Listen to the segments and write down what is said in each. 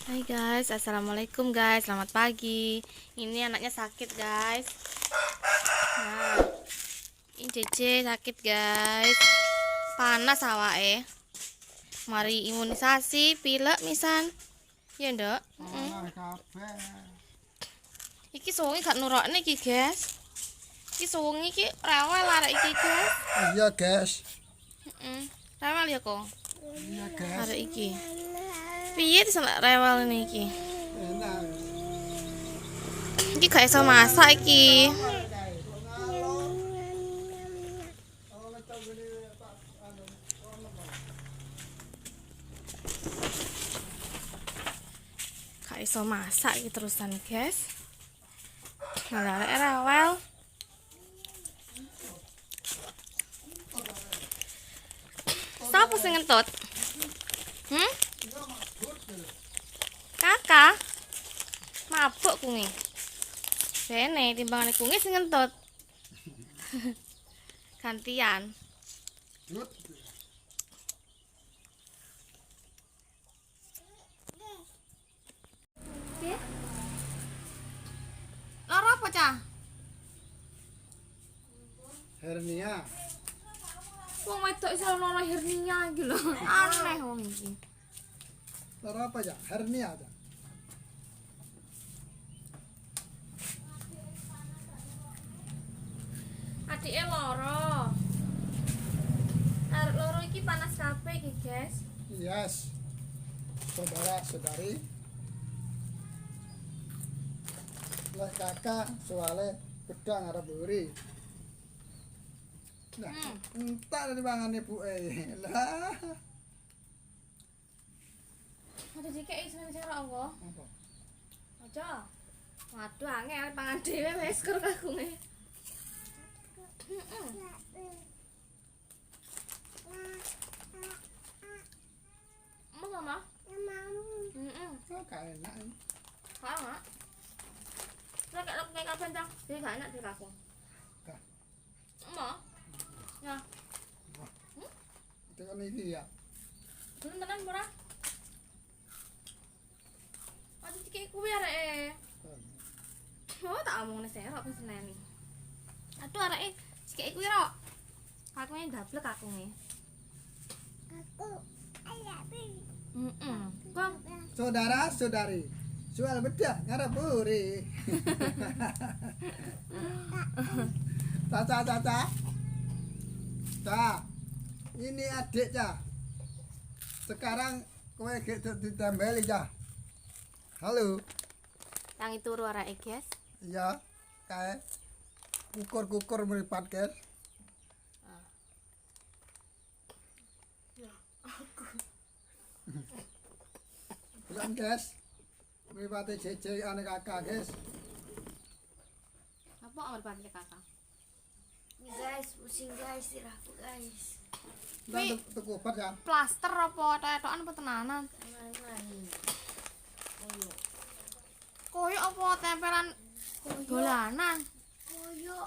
Hai guys, assalamualaikum guys, selamat pagi. Ini anaknya sakit guys. Nah, ini Cece sakit guys. Panas awake. Mari imunisasi, pilek misan. Ya nduk. Kabeh. Iki suwengi gak nurokne iki guys. Iki suwengi iki rewel arek iki guys. Iya, guys. Heeh. Rewel ya kok. Iya, guys. Arek iki. Piye diselak rewel ini iki? Enak. Iki gak iso masak iki. Gak iso masak iki terusan, guys. Nah, arek rewel. Siapa sing ngentut? Hmm? Kakak. Mabuk kungi. Bene timbangane kungi sing ngentut. Gantian. Dut. Piye? Loro apa, Cah? Hernia. Wong wedok iso loro hernia iki lho. Aneh wong iki. Loro apa ya? Hernia aja. Adike loro. Arek loro iki panas kabeh iki, guys. Yes. Saudara-saudari. Lek kakak soalnya gedang arep buri. Nah, entar dipangan ibuke. Lah. Aja dikeki seneng cara apa? Apa? Aja. Waduh, angel pangan dhewe wis kur kagunge. Heeh. Mau mama? Heeh. Oh, gak enak. Gak enak. Lah gak kayak kapan cah? Dia gak enak di aku. Gak. Mau? Ya, Itu kan iki ya. belum tenan ora? Aja dikeki kuwi areke. Oh, tak omongne serok wis seneni. Aduh areke dikeki kuwi rok. Kakunge ndablek kakunge. Heeh. Kok Saudara-saudari, soal bedah ngarep buri. Caca, caca. Ca. Ini adik, Ca. Sekarang kowe gek ditembeli, Ca. Halo. tangi turu areke, guys. Iya, kae. Kukur-kukur mripat, guys. Ya, aku. Bukan, guys. Mripate jeje ane kakak, guys. Apa mripate kakak? Ini guys, pusing guys, sirahku guys. Nang tuku obat ya. Plaster apa tok-tokan apa tenanan? Tangan. Koyo. Koyo apa tempelan dolanan? Koyo.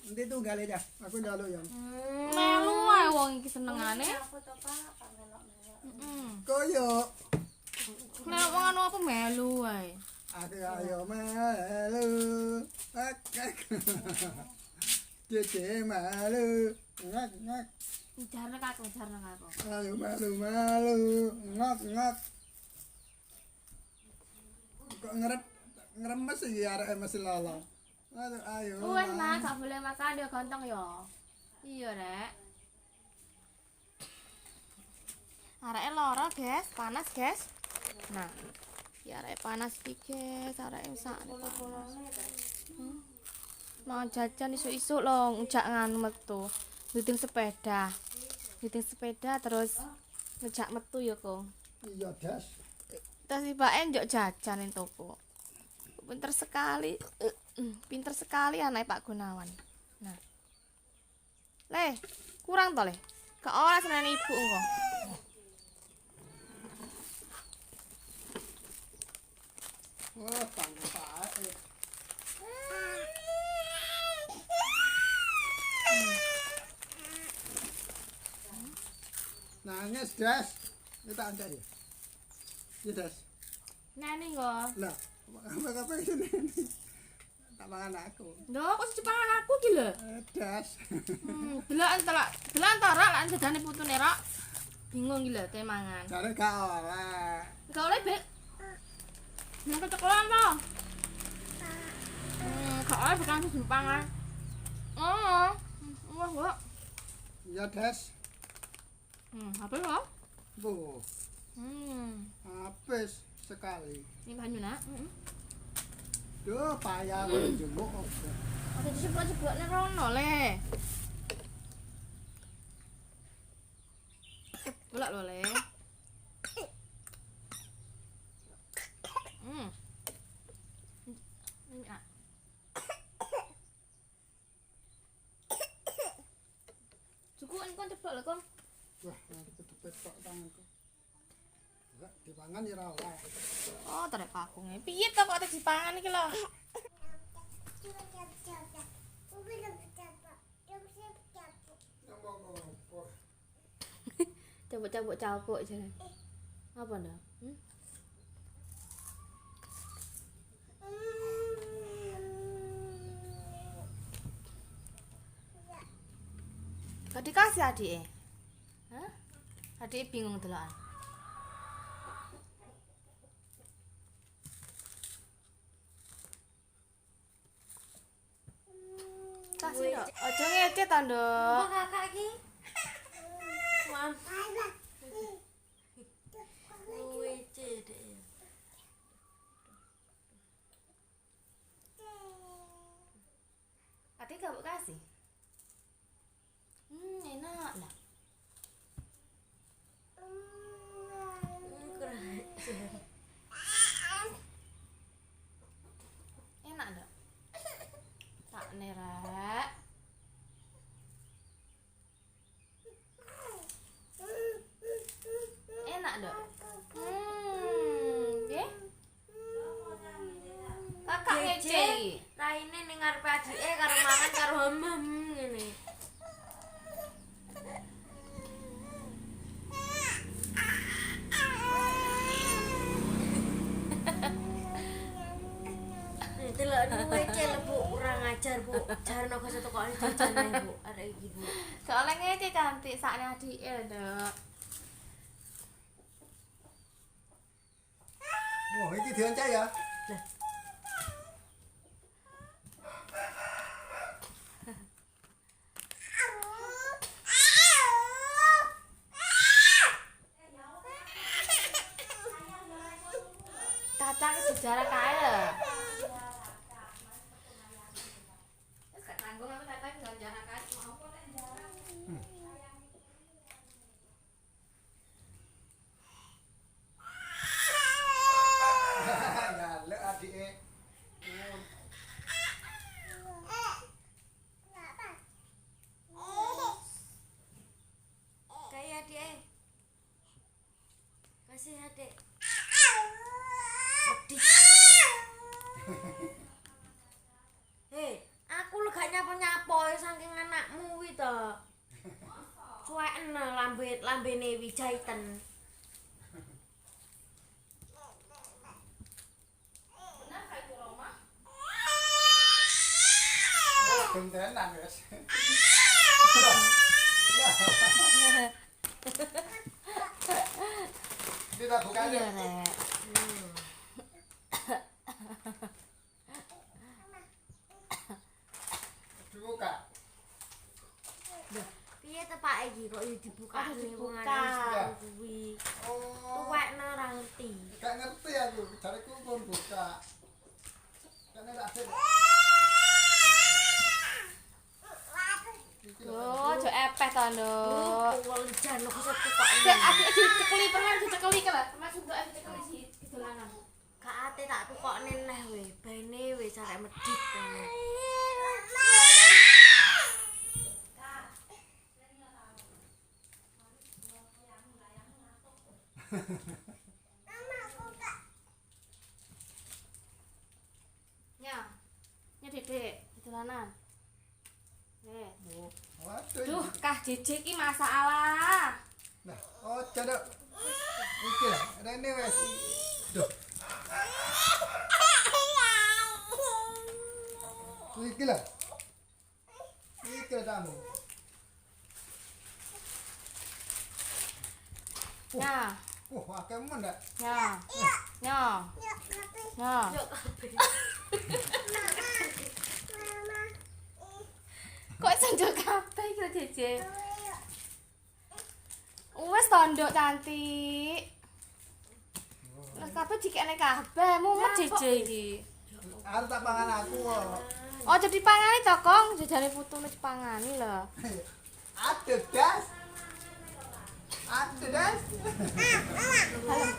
Endi tunggale, Ca? Aku njaluk ya. Melu ae wong iki senengane. Aku to Pak, Pak melok-melok. Heeh. Koyo. Nek wong anu apa melu ae. Aku ayo melu. Ek ek. Jeje melu. Ngak ngak. Jarno aku, jarno aku. Ayo melu melu. Ngak ngak. Kok ngerep ngremes iki areke mesti lala. Aduh ayo. Wes lah, gak boleh makan dia ganteng ya. Iya, Rek. Areke loro, guys, panas, guys. Nah. Ya areke panas iki, guys, areke sakne panas. Mau jajan isuk-isuk lho, ngejak nganu metu. Ngiting sepeda. Ngiting sepeda terus ngejak metu ya, Kong. Iya, Des. Terus tibake njuk jajan ning toko. Pinter sekali. Pinter sekali anak Pak Gunawan. Nah. Le, kurang to, Le? Gak ora seneni ibu engko. Wah, tanggung. Nangis, Des. Ini tak antek ya. Iya, Des. Nani kok. Lah, apa ini? Tak mangan aku. Ndok, kok dipangan aku iki lho. Des. Deloken to, Lak. Deloken to, Rok, lak jajane putune, Rok. Bingung iki lho, te mangan. Jare gak oleh. Gak oleh, Bek. Nang kecekelan to. Gak oleh bukan dipangan. Oh. Wah, wah. Iya, Des. Apa lho? Bu, habis sekali. Ini banyu, Nak. Heeh. Duh, payah kok njumuk. Aja diseblok-seblokne rono, Le. Golek lho, Le. Ini, ah. Cukup kon ceblok lho, Kong. Wah, depet tok tanganku. Enggak dipangan ya ora oleh. Oh, terek kakunge. Piye to kok dipangan iki lho? Ngomong apa? Cabuk-cabuk-cabuk jare. Apa ndak? Gak dikasih adike? Hah? Adike bingung delokan. Kasih, Nduk. Aja ngece to, Nduk. Apa kakak iki? Mam. Luwece dek. Adik gak mbok kasih? Enak lah. Kurang ajar. Enak ndak? Sakne rek. Enak ndak? Piye? Kakak ngece iki. Raine ning ngarepe adike karo mangan karo hemem ngene. Delok luwece lho Bu, kurang ajar Bu. Jarno kok tukokne jajan Bu, arek iki Bu. Soalnya ngece cantik sakne adike lho, Nduk. Wah, iki dioncek ya. Lah. Cacang sejarah kae lho. Wis gak tanggung aku cacang sejarah kae. Apa nek jarang. Njaluk adike. Kayak adike. Kasih adik. Medit. Hei, aku lho gak nyapo-nyapo saking anakmu kuwi to. Suweken lambe lambene wi jaiten. Benar kayak itu Roma? Gentenan wis. Kita buka Iya, ya. Rek. Dibuka. Piye to Pak iki kok yo dibuka Aduh, ning wong dibuka. anak kuwi. Oh. Tuwekno ora ngerti. Gak ngerti aku, jariku kon buka. Kene tak sik. Iki lho. Loh, aja epeh to, Nduk. Kuwi jarno kok tukokne. Sik adike dicekeli permen dicekeli ke lho. Mas untuk dicekeli si dolanan. Gak ate tak tukokne neh we, bene we arek medhit. Nya. Nya Dedek, dolanan. Waduh. Duh, kah JJ ki masalah. Nah, oh jaduk. Iki lah, rene wis. Duh. Iki lho. Iki lho kamu. Nah, Wah, akeh men ndak? Ya. Ya. Ya. Kok iso njuk kabeh iki lho, Jeje? Wes to, Nduk cantik. Wes kabeh dikekne kabeh, mumet Jeje iki. Arep tak pangan aku kok. Aja dipangani to, Kong. Jajane putune dipangani lho. Aduh, Das. Aduh, Das. Dalem.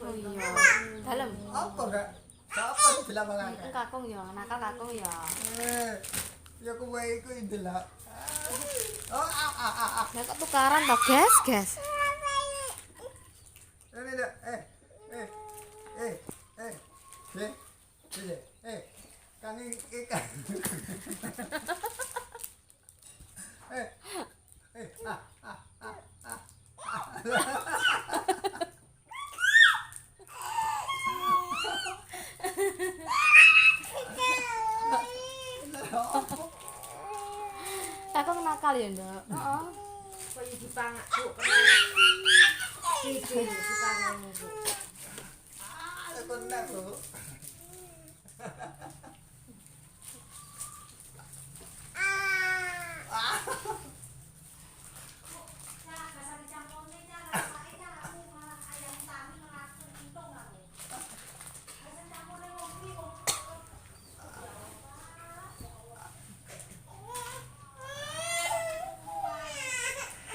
Oh iya. Dalem. Apa gak? Siapa sing bilang mangan? Iku kakung ya, nakal kakung ya. Eh, ya kowe iku ndelok. Oh, ah ah ah ah. Lah kok tukaran to, guys, guys. Ini dah, eh, eh, eh, eh, eh, eh, eh, kang ikan. Eh, eh, ah, ah, ah, ah. Kakung nakal ya, Nduk. Heeh. Kok yo dipangak, Bu. Jeje dipangan, Bu. Ah, kena, Bu.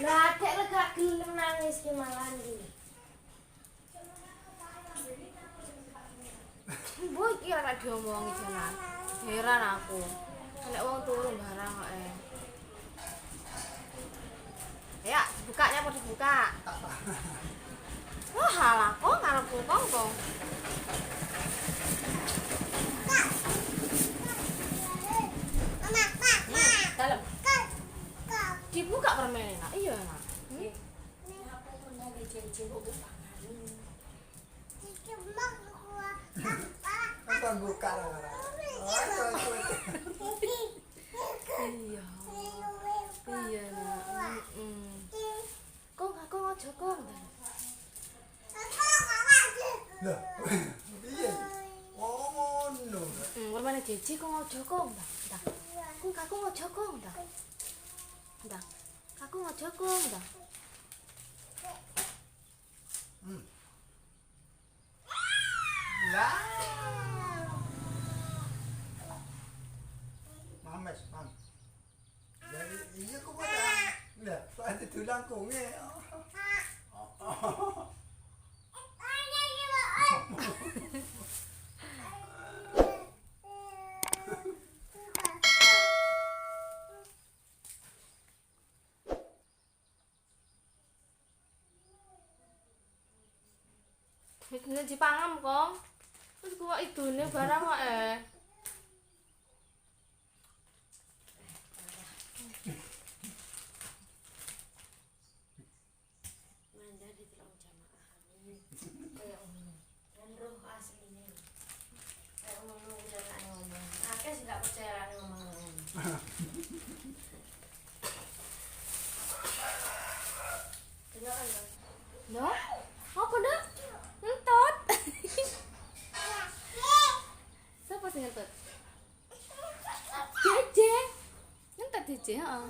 Lah adek lek gak gelem nangis ki malah iki. Bu iki ora diomongi jalan. Heran aku. Nek wong turu barang kok eh. Ya, dibukanya apa dibuka? Wah, halah kok ngarepku kong kong. Dalem. Dibuka permennya, nak. Iya, nak. Hmm? Kan buka lah. Oh, itu, itu, itu. Iya. Iya, nak. Heeh. Kong, aku aja kong. Lah, piye? Oh, ngono. Permennya Jeje kong aja kong. Dah. Kong, aku aja kong. Dah. Dah. Aku aja kong. Dah. Lah. Mames, mam. Jadi iya kok pada. Lah, kok ada tulang konge. Wis dipangam kong. Wis kuwi idune barang kok eh. Manda ditelok jamaah. Kayak ngono. Dan roh asline. Kayak ngono kuwi lek ngomong. Akeh sing gak percaya lek ngomong ngono. Delok kan, Bang. Nduk? Apa, Nduk? Ngentut. Siapa sing ngentut? Jeje. Ngentut Jeje, heeh.